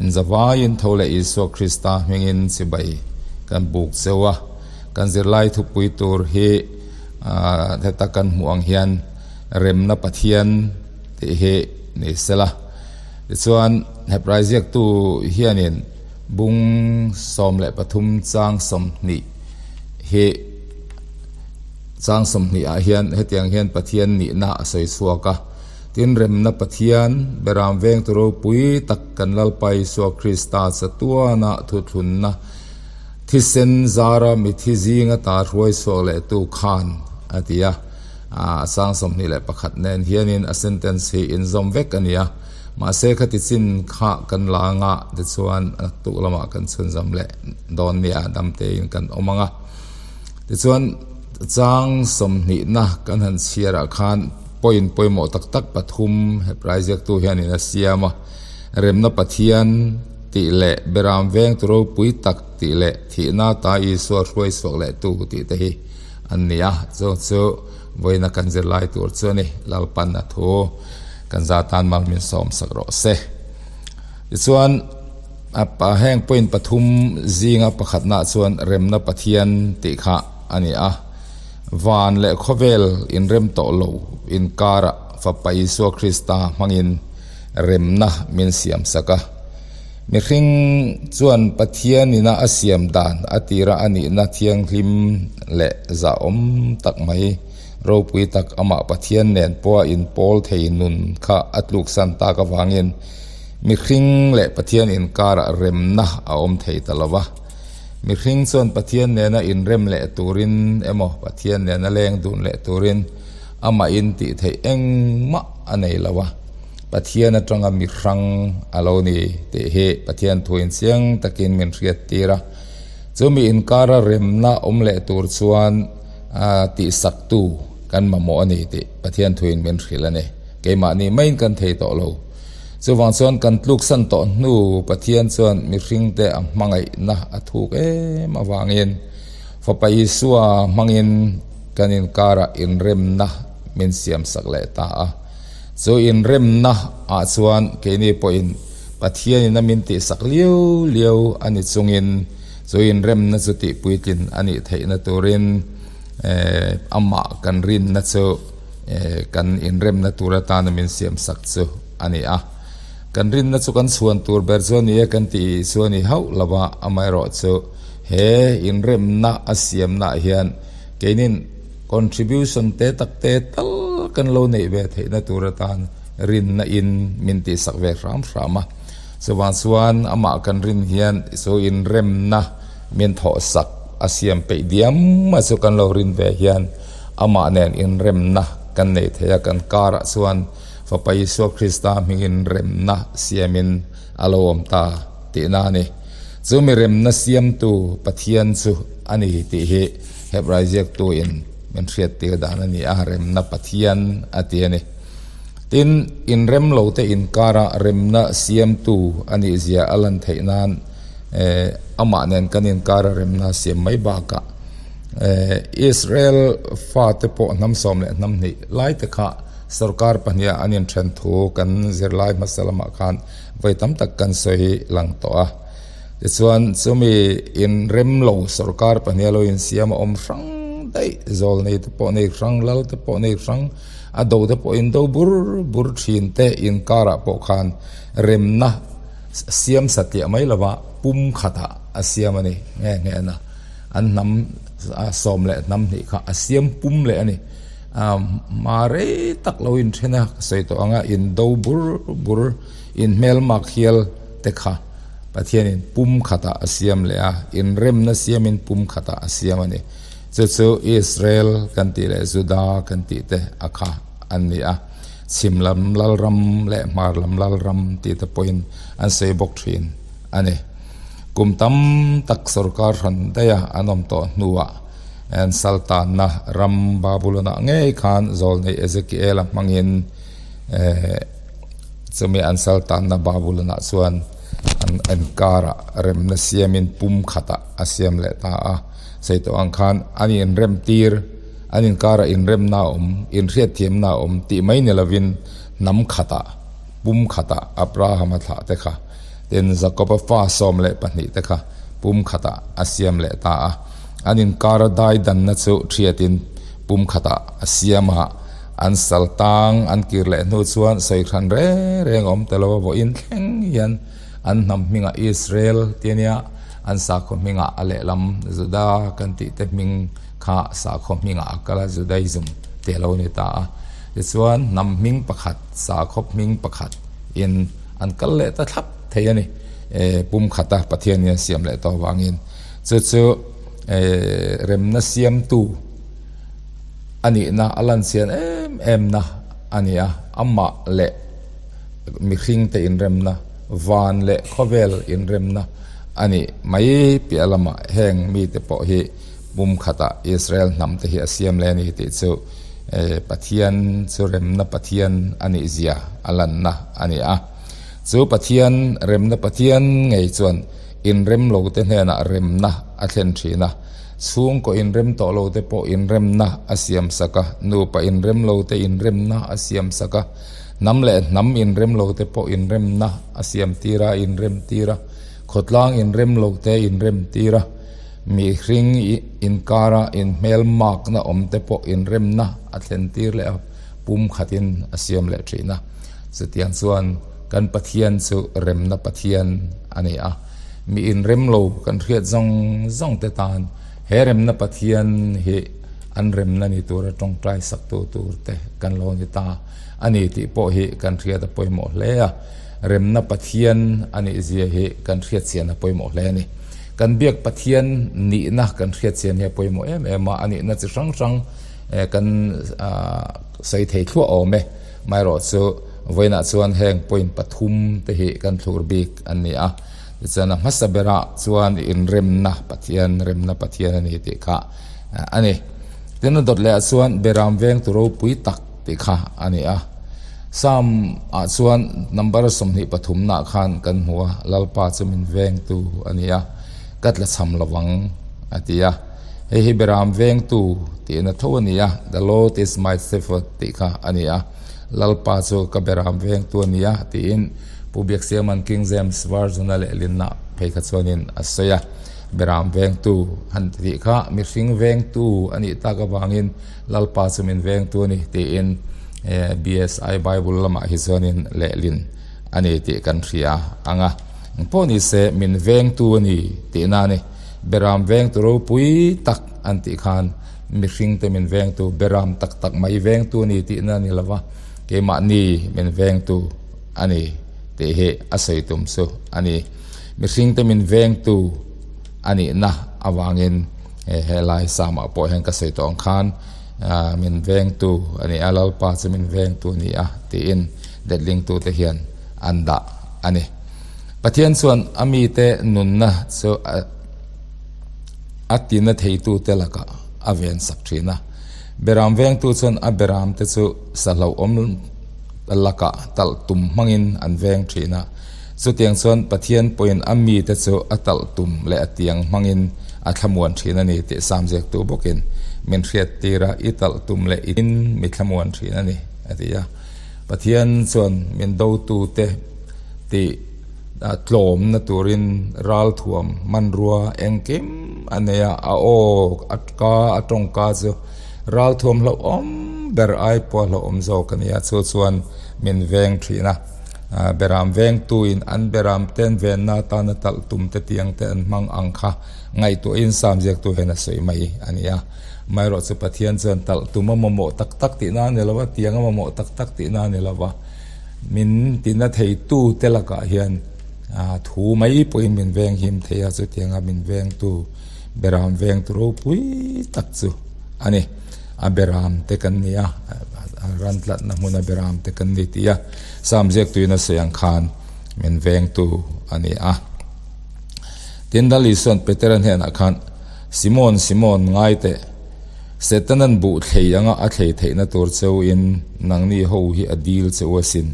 Inzavaiin tho leh Isua Krista hmingin chibai kan buk cheu a, kan zirlai thupui tur hi heta kan hmuh ang hian Remna Pathian tih hi ni sela. Tichuan Hebrai ziaktu hianin bung 13 chang 20 hi chang 20 ah hian hetiang hian Pathian nihna a sawi chhuak a. Tin, remna Pathian, Beram vengtu ropui tak kan Lalpa Isua Krista chatuana thuthlunna thisen zara mithi zinga ta hruai chhuak lehtu khan a ti a. A sang 21 nen hianin a sentence hi inzawm vek a ni a. Mahse khati chin kha kan la anga tichuan naktuk lamah kan chhunzawm leh dawn nia damtein kan awm ang a. Tichuan chang sawmhnihna kan han chhiarah khan point pawimawh tak tak pathum Hebrai ziaktu hianin a siam a, Remna Pathian tih leh Beram veng tu ropui tak tih leh Thihna ta Isua hruai chhuak leh tu tih te hi an ni a, chu chu vawiina kan zirlai tur chu a ni, Lalpan a thu kan za tan mal min sawm sak rawh se. Tichuan a heng point pathum zinga pakhatna chuan Remna Pathian tih kha a ni a. Van leh khawvel inrem tawh lo inkarah Fapa Isua Krista hmangin remna min siamsak a. Mihring chuan Pathian ina a siam dan a tira a nihna thianghlim leh zahawm tak mai, ropui tak amah Pathian nen pawha inpawl thei nun kha a tluksan tak avangin mihring leh Pathian inkarah remna a awm thei ta lo va. Mihring chuan Pathian nena inrem leh turin emaw, Pathian nena leng dun leh turin amahin tih theih engmah a nei lo a, Pathian atanga mihrang a lo ni tih hi Pathian thuin chiang takin min hriattir a. Chumi inkara remna awm leh tur chuan tihsaktu kan mamawh a ni tih Pathian thuin min hrilh a ni. Keimahni maiin kan thei tawh lo. Chuvang chuan kan tluksan tawh hnu Pathian chuan mihringte a hmangaihna a thuk em avangin Fapa Isua hmangin kan inkarah inremna min siamsak leh ta a. Chu inremna ah chuan keini pawhin Pathianin a min tihsak liau liau a ni chungin chu inremna chu tihpuitlin a nih theihna turin amah kan rinna chu kan inremna tur atana min siamsak chu a ni a. Kan rinna chu kan chhuan tur ber chu a ni e kan tih chu a ni hauh lo va, amaherawhchu he inremna a siamnaah hian keinin contribution te tak te tal kan lo neih ve theihna tur atan rinna in min tihsak ve hram hram a. Chuvang chuan amah kan rin hian chu inremna min thawhsak a siam peih diam a chu kan lo rin ve hian Amah nen inremna kan nei thei a, kan karah chuan Fapa Isua Krista hmingin remna siamin a lo awm ta tihna a ni. Chu mi remna siamtu Pathian chu a ni tih hi Hebrai ziaktuin min hriattir dan a ni a, remna Pathian a ti a ni. Tin, inrem lote inkara remna siamtu a nihzia a lan theih nan amah nen kan inkara remna siam mai bakah, Israel fate pawh hnam 12 lai te kha sorkar pahniha an inthen thu kan zirlai hmasa lamah khan vawi tam tak kan sawi lang tawh a. Tichuan chumi inrem lo sorkar pahniha lo insiam a awm hrang daih, zawlnei te pawh nei hrang, lal te pawh nei hrang, a do te pawh indo bur bur thin te inkarah pawh khan remna siam satliah mai lova pum khatah a siam a ni nghe nghe a. An hnam 12 kha a siam pum leh a ni. Hma rei tak lo inthen a, ka sawi tawh ang a, indo bur bur, inhmelmak hial te kha Pathianin pum khatah a siam leh a, inremna siamin pum khatah a siam a ni. Chu chu Israel kan tih leh Juda kan tih te a kha an ni a. Chhim lam lalram leh hmar lam lalram tih te pawhin an sawi bawk thin a ni. Kum tam tak sorkar hran daiha an awm tawh hnuah an saltanna ram Babulonah ngei khan zawlnei Ezekiela hmangin chumi an saltanna Babulonah chuan an inkarah remna siamin pum khatah a siam leh ta a. Sawi tawh ang khan an inremtir, an inkarah inremna a awm, inhriatthiamna a awm tih mai ni lovin hnam khatah, pum khatah Abrahama thlah te kha. Tin, Jakoba fa 12 te kha pumkhatah a siam leh ta a. An inkara daidanna chu thiatin pumkhatah a siam a. An sal tang an kir leh hnu chuan sawi hran reng reng a awm ta lo a, vawiin thleng hian an hnam hmingah Israel ti a nia, an sakhaw hmingah a lehlam Juda kan tih te hming kha sakhaw hmingah a kal a, Judaism ti a lo ni ta a. Tichuan hnam hming pakhat, sakhaw hming pakhat in an kal leh ta thlap thei a ni. Pumkhata Pathianin a siam leh tawh avangin chu chu remna siamtu a nihna a lan chian em em na a ni a, amah leh mihringte inremna, van leh khawvel inremna a nih mai piah lamah heng mite pawh hi pumkhatah Israel hnamte hi a siam leh a ni tih chu Pathian chu remna Pathian a nih zia a lanna a ni a. Chu Pathian remna Pathian ngei chuan inrem lote hnenah remna a thlen thin a. Chhungkaw inrem tawh lote pawh inremna a siam sak a, nupa inrem lote inremna a siam sak a, hnam leh hnam inrem lote pawh inremna a siam tir a, inrem tir a, khawtlang inrem lote inrem tir a, mihring inkara inhmelmakna awmte pawh inremna a thlen tir leh a, pumkhatin a siam leh thin a. Chutiang chuan kan Pathian chu remna Pathian a ni a. Mi inrem lo kan hriat zawng zawng te tan he remna Pathian hi an remna ni tura tawngtai saktu tur te kan lo ni ta a ni tih pawh hi kan hriat a pawimawh hle a. Remna Pathian a nih zia hi kan hriat chian a pawimawh hle a ni. Kan biak Pathian nihna kan hriat chian hi a pawimawh em em a, a nihna chi hrang hrang kan sawi thei thluah awm e. Amaherawhchu vawiinah chuan heng point pathum te hi kan thlur bik an ni a, tichuan a hmasa berah chuan inremna Pathian, remna Pathian a ni tih kha a ni. Tin a dawt lehah chuan Beram vengtu ropui tak tih kha a ni a. Psalm ah chuan number 23 nah khan kan hmu a, Lalpa chu min vengtu a ni a, ka tlachham lovang a ti a. Hei hi Beram vengtu tihna tho a ni a, The Lord is my shepherd tih kha a ni a, Lalpa chu ka Beram vengtu a ni a tiin Pu Biaksiaman King James Version a lehlinna phei kha chuanin a sawi a. Beram vengtu han tih kha mihring vengtu a nih tak avangin Lalpa chu min vengtu a ni tiin BSI Bible lamah hi chuanin lehlin a ni tih kan hria ang a. Engpawh ni se min vengtu a ni tihna a ni. Beram vengtu ropui tak an tih khan mihringte min vengtu beram tak tak mai vengtu a ni tihna a ni lo va, keimahni min vengtu a ni tih hi a sawi tum chu a ni. Mihringte min vengtu a nihna avangin helai samah pawh hian ka sawi tawh ang khan min vengtu a ni a, Lalpa chu min vengtu a ni a tiin letlingtute hian an dah a ni. Pathian chuan a mite nunna chu a tina theitute lakah a vensak thin a. Beram vengtu chuan a beramte chu sahlauhawm lakah talh tum hmangin an veng thin a. Chutiang chuan Pathian pawhin a mite chu a talh tum leh a tiang hmangin a thlamuan thin a ni tih Sam ziaktu bawkin min hriattir a, I talh tum leh i tin mi thlamuan thin a ni, a ti a. Pathian chuan min dotute tih tlawmna turin ralthuam hmanrua engkim a nei a, a aw a ka a tawngka chu ralthuam hlauhawm ber ai pawh a hlauhawm zawk a ni a, chu chuan min veng thin a, beram vengtuin an beram ten venna atana talh tum te tiang te an hmang ang kha ngaihtuahin Sam ziaktu hian a sawi mai a ni a, amaherawhchu chu Pathian chuan talh tum a mamawh tak tak tihna a ni lo va, tiang a mamawh tak tak tihna a ni lo va. Min tina theitu te lakah hian thu mai pawhin min veng him thei a, chutianga min vengtu beram vengtu ropui tak chu a ni. A beram te kan ni a, ran tlatna hmuna beram te kan ni tih a Sam ziaktuin a sawi ang khan min vengtu a ni a. Tin, Lal Isua'n Petera hnenah khan, Simon, Simon, ngai teh. Setanan buh thlei anga a thlei theihna tur cheu in nangni ho hi a dil che u asin,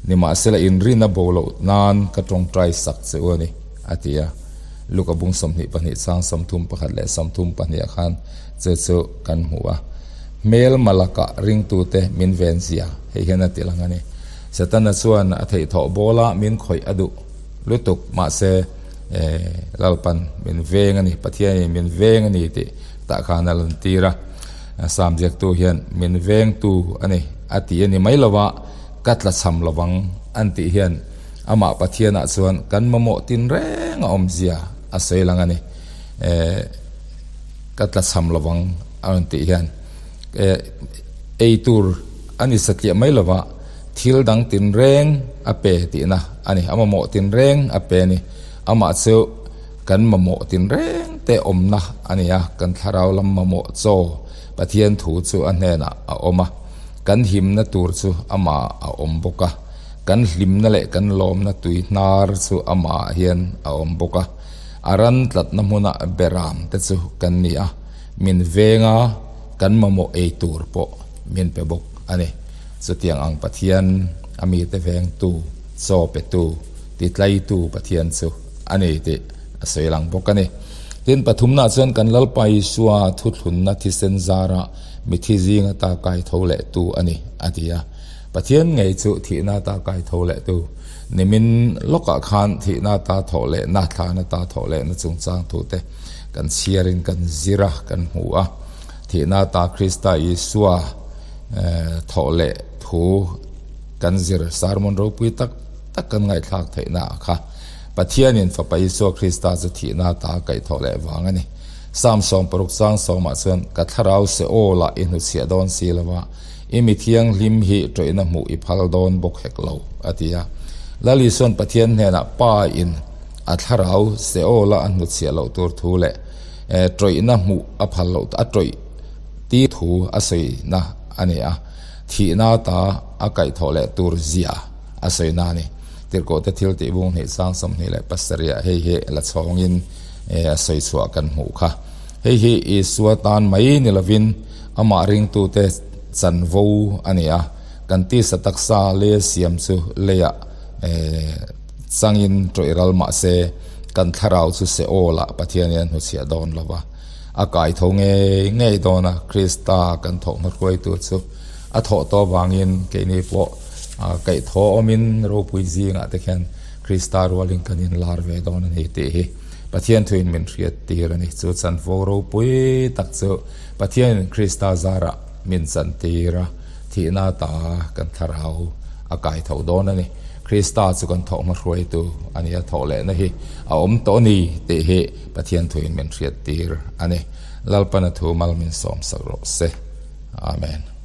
nimahsela inrin a bo loh nan ka tawngtai sak che u a ni, a ti a. Luka bung 22 chang 31 leh 32 ah khan chu chu kan hmu a. Hmel malakah ringtute min ven zia hei hian a ti lang a ni. Setana chuan a theihthawh bawla min khawih a duh. lutuk. Mahse, Lalpan min veng a ni, Pathianin min veng a ni tih tah khan a lantir a. Sam ziaktu hian min vengtu a ni a ti a ni mai lova, ka tlachham lovang an tih hian amah Pathianah chuan kan mamawh tinreng a awmzia a sawi lang a ni. Ka tlachham lovang a rawn tih hian ei tur a ni satliah mai lova, thil dang tinreng a pe tihna a ni. A mamawh tinreng a pe a ni. Amah chu kan mamawh tinreng te awmna a ni a, kan thlarau lam mamawh chaw Pathian thu chu a hnenah a awm a, kan himna tur chu amah a awm bawk a, kan hlimna leh kan lawmna tui hnar chu amah hian a awm bawk a. A ran tlatna hmuna beram te chu kan ni a, min veng a, kan mamawh ei tur pawh min pe bawk a ni. Chutiang ang Pathian a mite vengtu, chaw petu, titlaitu Pathian chu a ni tih a sawi lang bawk a ni. Tin, pathumnaah chuan kan Lalpa Isua thuthlunna thisen zara mithi zinga ta kai tho lehtu a ni, a ti a. Pathian ngei chu thihna ta kai tho lehtu, nimin lawkah khan thihna ta thawh lehna, thlana ta thawh lehna chungchang thute kan chhiarin kan zir a, kan hmu a. Thihna ta Krista Isua thawh leh thu kan zir sermon ropui tak tak kan ngaihthlak theihna ah kha Pathianin Fapa Isua Krista chu thihna ta a kaihthawh leh vang a ni. Psalm 60 chang sawmah chuan, Ka thlarau se aw lah i hnuchhiah dawn si lo va, i mi thianghlim hi tawihna hmuh i phal dawn bawk hek lo, a ti a. Lal Isua'n Pathian hnenah Pa in a thlarau se aw la a hnuchhiah loh tur thu leh tawihna hmuh a phal loh a tawih ti thu a sawina a ni a, thihna ta a kaihthawh leh tur zia a sawina a ni. Tirhkohte thil tih bung hnih sang 27 ah hei hi la chhawngin a sawi chhuah kan hmuh kha. Hei hi Isua tan mai ni lovin amah ringtute chanvo a ni a, kan tisa taksa lei siam chu leiah changin tawih ral mah se kan thlarau chu Seol-ah Pathianin a hnuchhiah dawn lo va, a kai tho ngei ngei dawn a, Krista kan thawh hmahruaitu chu a thawh tawh avangin keini pawh kaihthawh awmin ropui zingah te khian Krista rualin kan inlar ve dawn a ni tih hi Pathian thuin min hriat tir a ni. Chu chanvo ropui tak chu Pathianin Krista zarah min chantir a, thihna ta kan thlarau a kai tho dawn a ni. Krista chu kan thawh hmahruaitu a ni a, thawh lehna hi a awm tawh a ni tih hi Pathian thuin min hriat tir a ni. Lalpana thu mal min sawmsak rawh se. Amen.